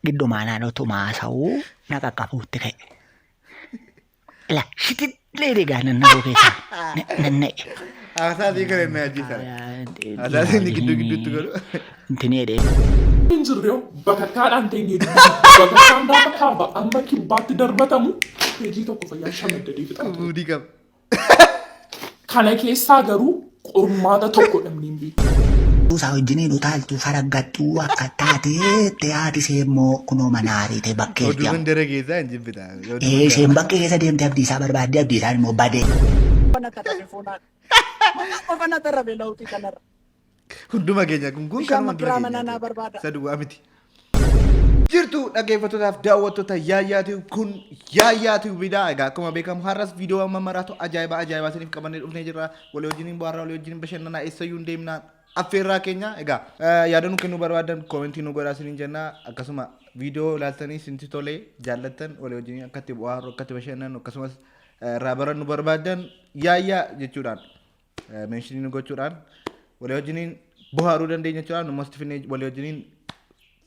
Giddumaanaan utuma haasa'uu na qaqqabuutti ka'e. Ila shititlee deegaa nanna'uu keessaa nanna'e. Haasaa fi kan inni ajjeesan. Haasaa inni gidduu gidduutti godhu. Intini jedhee. Hin jirre bakakkaadhaan teenyee dubbisna. Bakakkaan gaafa kaaba amma kibbaatti darbatamu peejii tokko fayyaa shamaddadee fixata ture. Muudii qaba. Kana keessaa garuu qormaata tokko dhabnee hin beeknu. Isaa wajjiniin utaaltuu faraggattuu akka taatee haati ishee immoo kunoo mana ariitee bakkeetti Oduu amma. mandara keessaa hin jibbita. Oduu Ee isheen mandara. bakkee keessa deemte abdiisaa barbaadde abdiisaan immoo bade. Qofa na tarrabe lawxii kanarra. Hunduma keenya kun kun Bishaan kanuma hunduma makiraa manaa keenya naa barbaada. isa duwwaa miti. Jirtu dhaggeeffattootaaf daawwattoota Yaayyaa kun Yaayyaa Tube dha. Egaa akkuma beekamu har'as viidiyoo amma maraatu ajaa'iba ajaa'ibaa isiniif qabannee dhufnee jirra. Walii wajjiniin bohaarraa walii wajjiniin bashannanaa eessayyuu hin deemnaa affeerraa keenya. Egaa yaada nu kennuu barbaadan koomentii nu godhaa isiniin jenna. Akkasuma viidiyoo ilaaltanii isinitti tolee jaallattan walii wajjiniin akka itti bohaarru akka itti bashannannu akkasumas irraa barannu barbaadan Yaayyaa jechuudhaan meeshinii nu gochuudhaan walii wajjiniin bohaaruu dandeenya jechuudha. Numas finnee walii wajjiniin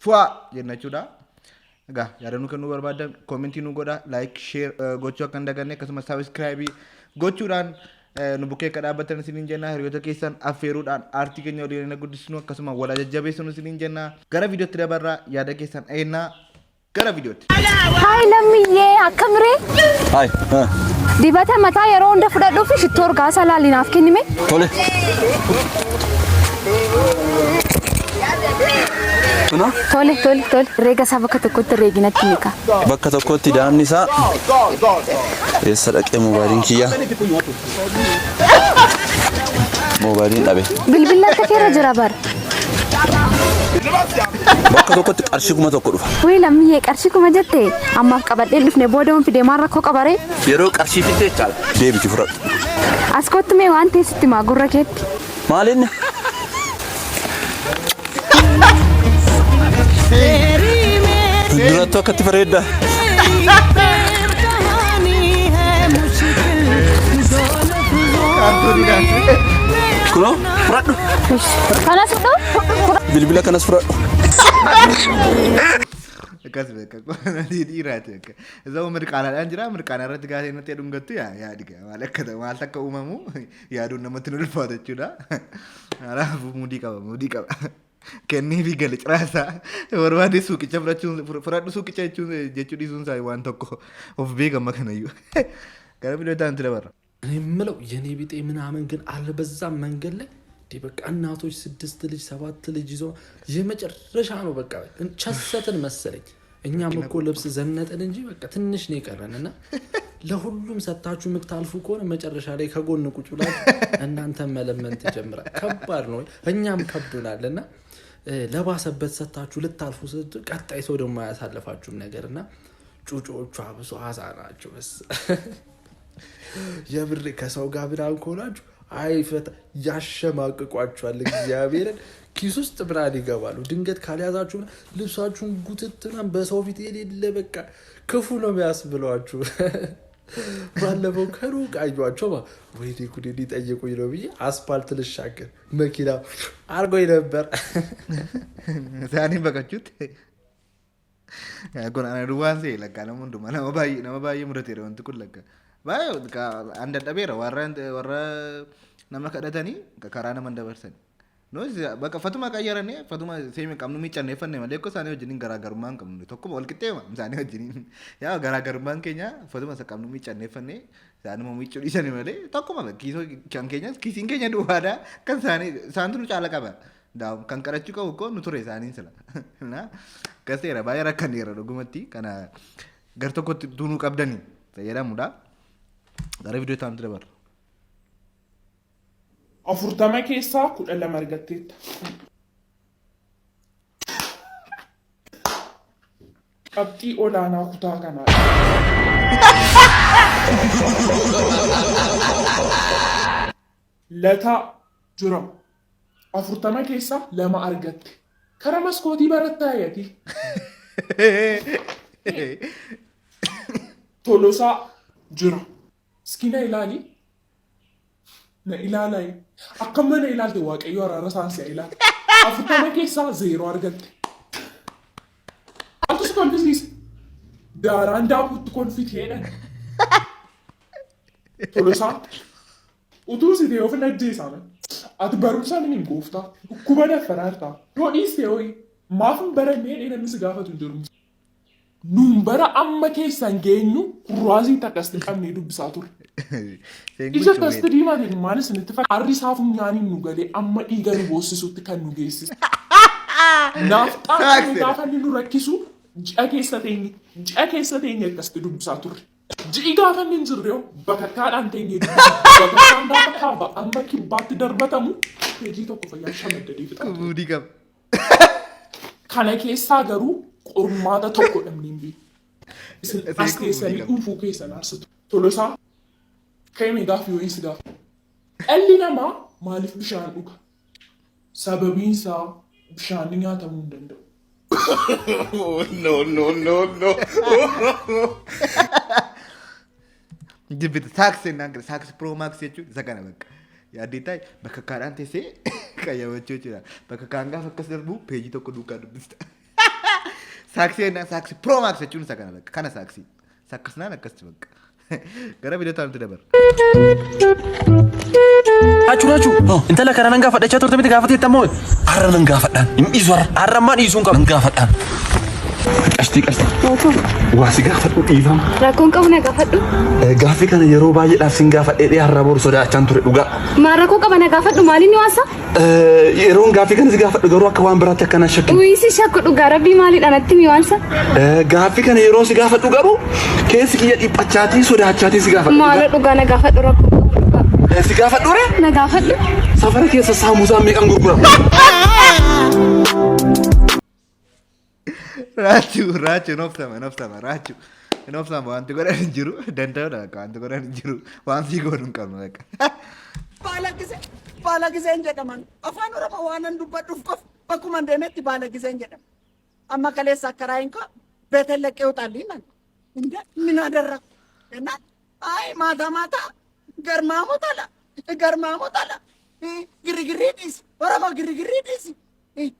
fu'aa jenna jechuudha. Egaa yaada nu kennuu barbaadan koomentii nu godha, laayik, sheer gochuu akka hin daganne akkasumas sabiskiraayibii gochuudhaan nu bukkee akka dhaabbatan isiniin jenna. Hiriyoota keessan affeeruudhaan aartii keenya waliin guddisnu akkasuma wal jajjabeessinu isiniin jenna. Gara viidiyootti dabarraa yaada keessan eennaa gara viidiyootti. Haay lammiyyee akkam ree? Haay. Dibata mataa yeroo hunda fudhadhuu fi shittoo urgaa isaa laali naaf kennime. Tole. Kunoo Tole tole tole herreega isaa bakka tokkotti herreeginatti mika. bakka tokkotti daamni isaa eessa dhaqee moobaayiliin kiyya? Moobaayiliin dhabe. Bilbilli harka keerra jira bara. Bakka tokkotti qarshii 1000 dhufa. Wii lammiyyee qarshii kuma jette ammaaf qabadhee hin dhufne booda waan fidee maal rakkoo qabaree? Yeroo qarshii fidde jechaadha. Deebiti fudhadhu. As kottu mee waan ta'e sitti himaa gurra keetti. Maal inni? Durattuu akkatti bareedda. Kunoo fudhadhu. Kanas fudhu. Bilbila kanas fudhadhu. Akkas beeka. Dhiiraati akka. Isa mirqaanaadhaan jira mirqaana irratti gaafa inni dhungattu yaa yaadi maal akka ta'u maal akka uumamu yaaduun namatti hin ulfaatu jechuudha. Kanaafuu muudii qaba muudii qaba. Kennee fi gale ciraasaa barbaade suuqicha fudhachuun fudhadhu suuqicha jechuun jechuu dhiisuun isaa waan tokko of beeka amma kanayyuu. Gara viidiyoo itti aanutti dabarra. እኔ የምለው የኔ ቢጤ ምናምን ግን አልበዛም? መንገድ ላይ እንዲህ በቃ እናቶች ስድስት ልጅ ሰባት ልጅ ይዞ የመጨረሻ ነው። በቃ ቸሰትን መሰለኝ። እኛም እኮ ልብስ ዘነጥን እንጂ በቃ ትንሽ ነው የቀረን እና ለሁሉም ሰታችሁ የምታልፉ ከሆነ መጨረሻ ላይ ከጎን ቁጭ ብላችሁ እናንተ መለመን ትጀምራል። ከባድ ነው፣ እኛም ከብዶናል እና ለባሰበት ሰታችሁ ልታልፉ ስትሉ ቀጣይ ሰው ደግሞ አያሳልፋችሁም ነገር እና ጩጮቹ አብሶ አዛ ናቸው። የምር ከሰው ጋር ምናምን ከሆናችሁ አይፈታ ያሸማቅቋችኋል። እግዚአብሔርን ኪስ ውስጥ ምናምን ይገባሉ። ድንገት ካልያዛችሁ ልብሳችሁን ጉትት ምናምን በሰው ፊት የሌለ በቃ ክፉ ነው የሚያስብሏችሁ። ባለፈው ከሩቅ አዩዋቸው፣ ወይኔ ጉዴ ሊጠይቁኝ ነው ብዬ አስፓልት ልሻገር መኪና አርጎኝ ነበር። Isaanii baqachuutti. Kun ana duwwaan se'e lakka nama hundumaa nama baay'ee mudateera wanti kun lakka. Baay'ee an dadhabeera warra warra nama kadhatanii karaa nama hin dabarsan. Nuus bakka fatuma qayyarannee fatuma seemi qabnu miiccannee fanne malee akka isaanii wajjiniin garaagarummaa hin qabnu tokkuma wal qixxeema isaanii wajjiniin yaa garaagarummaan keenya fatuma isa qabnu miiccannee fanne isaanuma miiccuu dhiisanii malee tokkuma kiisoo kan keenyas kiisiin keenya duwwaadha kan isaanii isaantu nu caala qaba. Daa'um kan kadhachuu qabu koo nu ture isaaniin sila. Na akkas ta'eera baay'ee rakkanneera dhugumatti kana gar tokkotti tunuu qabdanii fayyadamuudha. Gara viidiyoo itti aanutti dabarra. 40 keessaa 12 argatteetta. Qabxii olaanaa kutaa kanaadha. Lataa jira. 40 keessaa 2 argatte. Kara maskootii barattaa ati? Tolosaa jira. Iski na ilaali. Na ilaalaa. Akkamma na ilaalte Waaqayyo araara isaan si'a ilaala. 40 keessaa 0 argatte. Maaltu si kolfisiise? Daaraan daakuutti kolfitee dha. Tolosaa utuu si ta'e ofin ajjeesaa man. Ati barumsaan hin gooftaa. Dhukkuba daffaraartaa. Yoo dhiiste ho'i maaf hin barannee jedhee namni si gaafatu hin jiru. Nuun bara amma keessan geenyu kurraazii takkasti qabnee dubbisaa turre. Ija akkasitti diimaa ta'e maal isinitti fakkaata? Harri isaa funyaaniin nu galee amma dhiiga nu boossisutti kan nu geessise. Naafxaan kun gaafa inni nu rakkisu ji'a keessa teenye ji'a keessa teenye akkasitti dubbisaa turre. Ji'i gaafa inni hin jirre hoo bakakkaadhaan teenyee dubbisna. Bakakkaan gaafa kaaba amma kibbaatti darbatamu peejii tokko fayyaa shamaddadee fixaa ture. Buudii qaba. Kana keessaa garuu qormaata tokko dhabnee hin beeknu. Isin as teessanii dhuunfuu keessan aarsitu. Tolosaa ka'ime gaaffii wayii si gaafa. Dhalli namaa maaliif bishaan dhuga? Sababiin isaa bishaanni nyaatamuu hin danda'u. No, no, no, no. Jibbita saaksii naan gara saaksii pro max jechuun isa kana bakka. Yaaddee taa'e bakka kaadhaan teessee qayyabachuu jechuudha. Bakka kaan gaafa akkas darbu peejii tokko duukaa dubbista. Saaksii jennaan saaksii pro max jechuun isa kana bakka kana saaksii. Sakkasnaan akkasitti bakka. Gara viidiyoo taa'utti dabarra. Raachuu raachuu intala kana nan gaafadha turte miti gaafateetta moo har'a nan gaafadhaan hin dhiisu har'a har'a ammaa dhiisuun qabu nan gaafadhaan. Qashtii qashtii waa si gaafadhu dhiifama. Rakkoon qabu na gaafadhu. Gaaffii kana yeroo baay'eedhaaf sin gaafadhee har'a boru sodaachaan ture dhugaa. Maal rakkoo qaba na gaafadhu maaliin waasa? Yeroon gaaffii kana si gaafadhu garuu akka waan biraatti akkana shakkin. Uyi si shakku dhugaa rabbii maaliidha natti mi waansa? Gaaffii kana yeroo si gaafadhu garuu keessi kiyya dhiphachaatii sodaachaatii si gaafadhu. Maaloo dhugaa na gaafadhu rakkoo qabu dhugaa. Si gaafadhu ree? Na gaafadhu. Safara keessa saamusaan meeqan gurgurama? Raachuu raachuu hin obsama hin obsama raachuu hin obsama wanti godhan hin jiru danda'udha bakka wanti godhan hin jiru waan sii goonu hin qabnu bakka. Baala gisee baala giseen jedhaman afaan Oromoo waanan dubbadhuuf qofa bakkuma deemetti baala giseen jedhama. Amma kaleessa akka raayin koo beeten leqqee uxaalli nan እንደ ምን አደረኩ እና አይ ማታ ማታ ገርማሞ ጠላ ገርማሞ ጠላ ግርግሪ ዲስ ኦሮሞ ግርግሪ ዲስ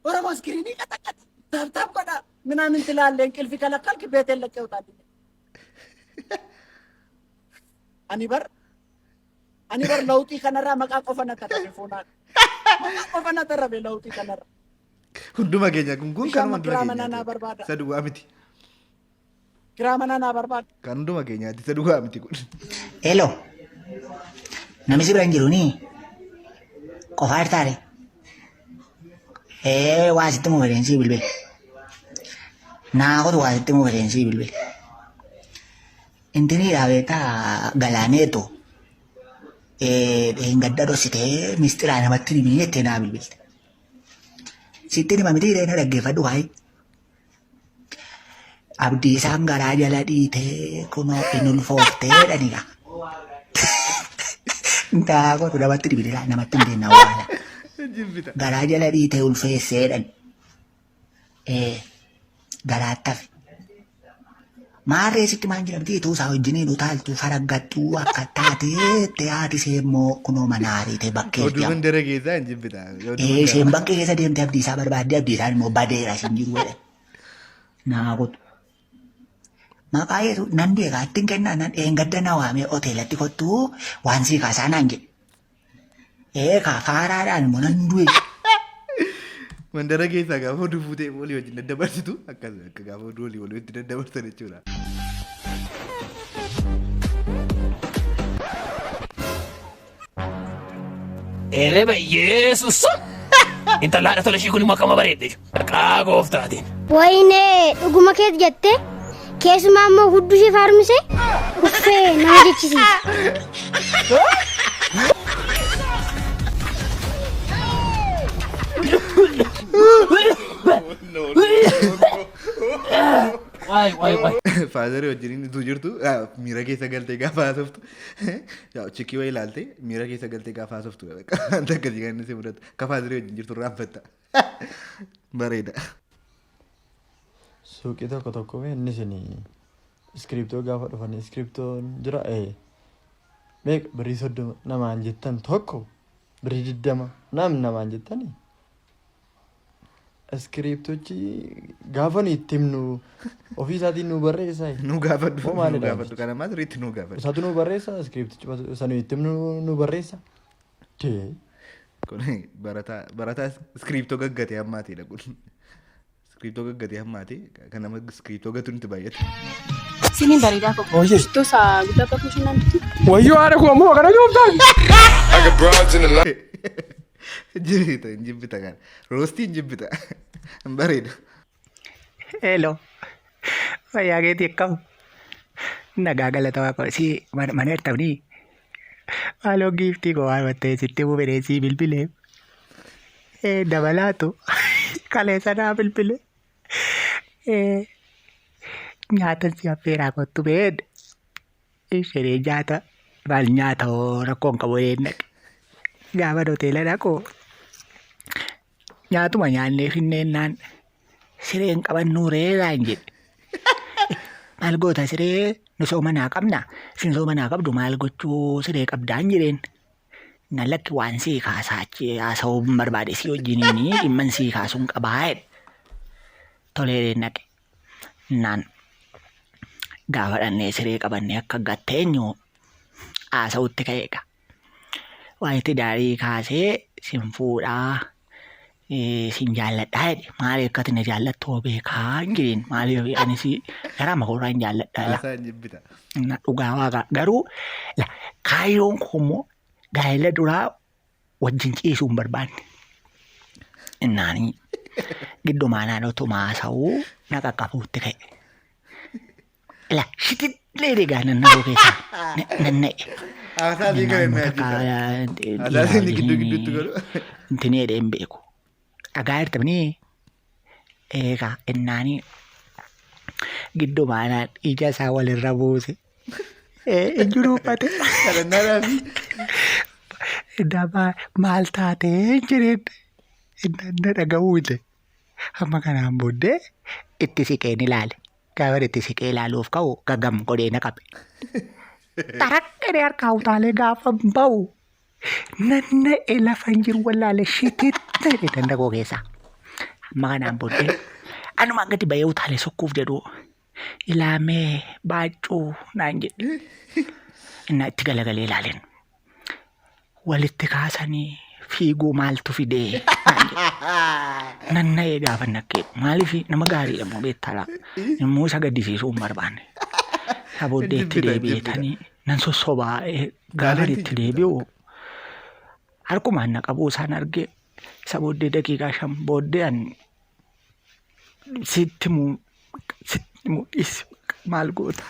ኦሮሞ ስክሪኒ ቀጠቀጥ ታብታብ ቆዳ ምናምን ትላለህ። እንቅልፍ ከለከልክ ቤቴን ለቀህ ውጣልኝ። Ani bar ani bar lawxii kanarraa maqaa qofa na tarrabe foonaan maqaa qofa na tarrabe lawxii kanarra. Hunduma keenya kun kun Bishaan kanuma hunduma kiraa manaa keenyaati. naa barbaada. Isa duwwaa miti. Kiraa manaa naa barbaada. Kan hunduma keenyaati isa duwwaa miti kun. Hello. Namni si bira hin jiru ni? Qofaa jirtaare? Ee waa sitti muu fedheen sii bilbile. Naa kotu waa sitti muu fedheen sii bilbile. Intiniidha beektaa galaaneetu dheengadda dhoksitee mistiraa namatti himii jettee naa bilbilte. Sitti hima miti na dhaggeeffadhu waa'ee. Abdiisaan garaa jala dhiitee kunoo hin ulfooftee jedhaniidha. Naa kotu namatti himi namatti hin deemna waala. Jibbita. Garaa jala dhiitee ulfeessee jedhan. Garaatti hafe. Maarree sitti maan jedhamti ituu isaa wajjiniin utaaltuu faraggattuu akka taatee haati ishee immoo kunoo mana ariitee bakkee Oduu mandara keessaa hin jibbita. Oduu Ee mandara. isheen bakkee keessa deemte abdiisaa barbaadde abdiisaan immoo badeera isin jiru jedhan. Naa kutu. Maqaa yesu nan beekaa ittiin kennaa nan dheengadda na waamee hoteelatti kottuu waan sii kaasaa naan jedhe. Ee kaa faaraadhaan immoo nan du'e. Mandara keessaa gaafa oduu fuutee walii wajjin daddabarsitu akkas akka gaafa oduu walii walii wajjin daddabarsan jechuudha. Ereba Yesuus! Intala haadha tola ishii kun immoo akkama bareedde. Maqaa gooftaatiin. Wayinee dhuguma keeti jettee keessumaa immoo hudduu ishee faarmise uffee nama jechisiisa. Waay waay waay. Faazarii wajjin utuu jirtu miira keessa galtee gaafa haasoftu chikkii wayii ilaaltee miira keessa galtee gaafa haasoftu wanta akkasii kan inni si mudatu akka faazarii wajjin jirtu irraanfatta. Bareeda. Suuqii tokko tokko inni isin iskiriptoo gaafa dhufan iskiriptoon jira ee meeqa birrii 30 namaan jettan tokko birrii 20 nam namaan jettanii. Iskiriiptochi gaafa nu itti himnu ofii isaatiin nu barreessaa? Nu gaafadhu. Moo Nu maalidha? gaafadhu. Kana ammaa sirriitti nu gaafadhu. Isaatu nu barreessa iskiriiptichi isa nu itti himnu nu barreessa? Tee. Kun barataa barataa iskiriiptoo gaggatee hammaatiidha kun. Iskiriiptoo gaggatee hammaati. Kan nama iskiriiptoo gatu nutti baay'ata. Siniin bareedaa koo. Ooyye. Shittoo isaa guddaa qabu shinaan bitu. Wayyoo haadha koo ammoo kana joobtaan. Jibbita hin jibbita kana. Roostii hin jibbita. Hin bareedu. Hello. Fayyaa keetii akkam? Nagaa galata waaqa si mana ertamni. Maaloo giiftii koo waan ta'e sitti himuu fedhee sii bilbilee. Ee dabalaatu kaleessa naa bilbile. Ee nyaata si affeeraa kottu been. Isheen nyaata maal nyaata hoo rakkoon qabu een dhaqe. Gaafa hoteela dhaqu nyaatuma nyaannee finneennaan sireen qabannuu ree naan jedhe. Maal goota siree nu soo manaa qabna isin soo manaa qabdu maal gochuu siree qabdaan jedheen. Na lakki waan sii kaasaa achi haasa'uu hin barbaade sii wajjiniin dhimman sii kaasuun qabaa jedhe. Tolee dhaqe. Naan gaafa dhannee siree qabannee akka gatteenyu haasa'utti ka'e egaa. Waa'ee daarii kaasee sin fuudhaa sin jaalladhaa jedhe. Maaliif akka ati na jaallattu hoo beekaa hin jedheen. Maaliif anis garaa makoorraa hin jaalladha. Haasaa hin jibbita. Na dhugaa waaqaa garuu la kaayyoon koo immoo gaa'ela duraa wajjin ciisuu hin barbaanne. Innaanii giddumaa naan otuma haasa'uu na qaqqabuutti ka'e. La shitillee deegaa nanna'uu keessaa nanna'e. Haasaa fi kan inni ajjeesaa. Haasaa inni gidduu gidduutti godhu. Intini jedhee hin beeku. Dhagaa jirtamanii eegaa innaanii giddumaa naan ija isaa walirra buuse. Ijji duubbate. Kadhannaadhaafi. Nama maal taatee jedheen inni na dhaga'uu miti. Amma kanaan booddee itti siqeen ilaale. Gaafa itti siqee ilaaluuf ka'u gagam godhee na qabe. Taraqqee harkaa utaalee gaafa ba'u nanna'ee lafa hin jiru wallaale shititti jedhe dandaqoo keessaa. Amma kanaan booddee anuma gadi ba'ee utaalee sokkuuf jedhu ilaamee baaccuu naan jedhe. Innaa itti galagalee ilaaleen. Walitti kaasanii fiiguu maaltu fidee naan jedhe. Nanna'ee gaafa nakkee maaliif nama gaariidha immoo beektaadha. Immoo isa gaddisiisuu hin barbaanne. Isa booddee itti Jibbita, jibbita. deebi'eetanii nan sossobaa gaafa Taalentii itti jibbita. deebi'u harkumaan na qabuu isaan arge isa booddee daqiiqaa 5 booddee an sitti muu sitti muu dhiisi maal goota.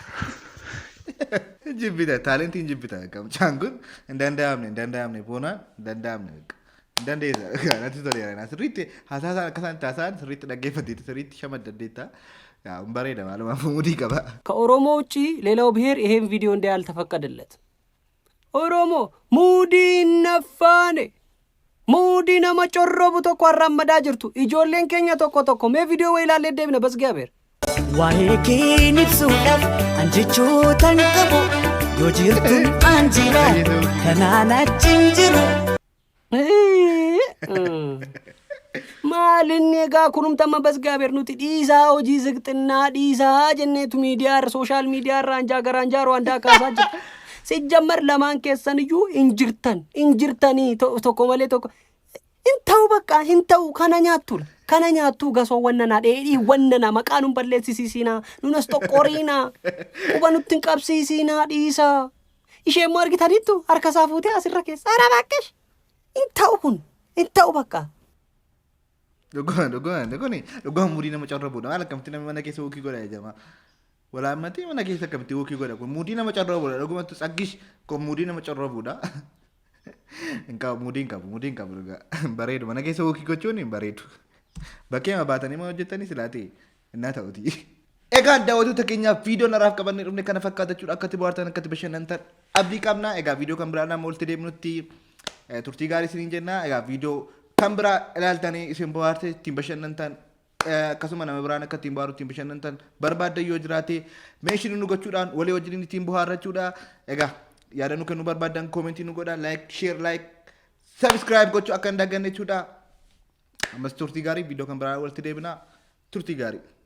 Jibbita taalentiin jibbita mucaan kun hin danda'amne hin danda'amne boonaan hin danda'amne hin dandeessa natti toleera sirriitti haasaa isaan akka isaan taasisaan sirriitti dhaggeeffatteetti sirriitti shamaddandeetta yaa hin bareeda maalumaaf muudii qaba. ከኦሮሞ ውጪ ሌላው ብሔር ይሄን ቪዲዮ እንዲያይ አልተፈቀደለት። ኦሮሞ ሙዲ ነፋኔ ሙዲ ነመ ጮሮቡ tokko arraammadaa jirtu ijoolleen keenya tokko tokko mee viidiyoo ወይ ilaallee deebina በእግዚአብሔር Waa'ee keen ibsuudhaaf an jechootan qabu yoo jirtuun an jira kanaan achi hin jiru. Maalinni egaa kunumtama በእግዚአብሔር nuti dhiisaa hojii ziqxinnaa dhiisaa jenneetu miidiyaa irra social media irra anjaa garaanjaa Ruwaandaa kaasaa jira. Sijjammar lamaan keessan iyyuu hin jirtan hin jirtanii tokko malee tokko hin ta'u bakka hin ta'u kana nyaattu kana nyaattu gasoo wannanaa dheedhii wannanaa maqaa nun balleessisiisinaa nunas xoqqoriinaa quba nutti hin qabsiisinaa dhiisaa. Ishee immoo argitaniittu harka isaa fuutee asirra keessa ara baakkesh hin ta'u kun hin ta'u bakka. Dhugaan dhugaan dhugaan dhugaan muudii nama carrabuudha. Maal akkamitti namni mana keessa walk godha jama. Walaammatee mana keessa akkamitti walk godha kun muudii nama carrabuudha. Dhugumatti tsaggish kun muudii nama carrabuudha. Hin qabu muudii hin qabu muudii hin qabu dhugaa. Bareedu mana keessa walk gochuun hin bareedu. Bakkee ma baatanii ma hojjettanii silaatee innaa ta'uti. Egaa daawwattoota keenyaaf viidiyoon haraaf qabannee dhufne kana fakkaata jechuudha. Akkatti bohaartan akkatti bashannantan abdii qabna. Egaa viidiyoo kan biraa nama walitti deemnutti turtii gaarii isiniin jenna. Egaa viidiyoo kan biraa ilaaltanii isin bohaarte ittiin bashannantan akkasuma nama biraan akka ittiin bohaaru ittiin bashannantan barbaaddan yoo jiraate meeshinii nu gochuudhaan walii wajjin ittiin bohaarrachuudha. Egaa yaada nu kennuu barbaaddan comment nu godhaa like share like subscribe gochuu akka hin daganne jechuudha. Ammas turtii gaarii, viidiyoo kan biraa walitti deebinaa, turtii gaarii.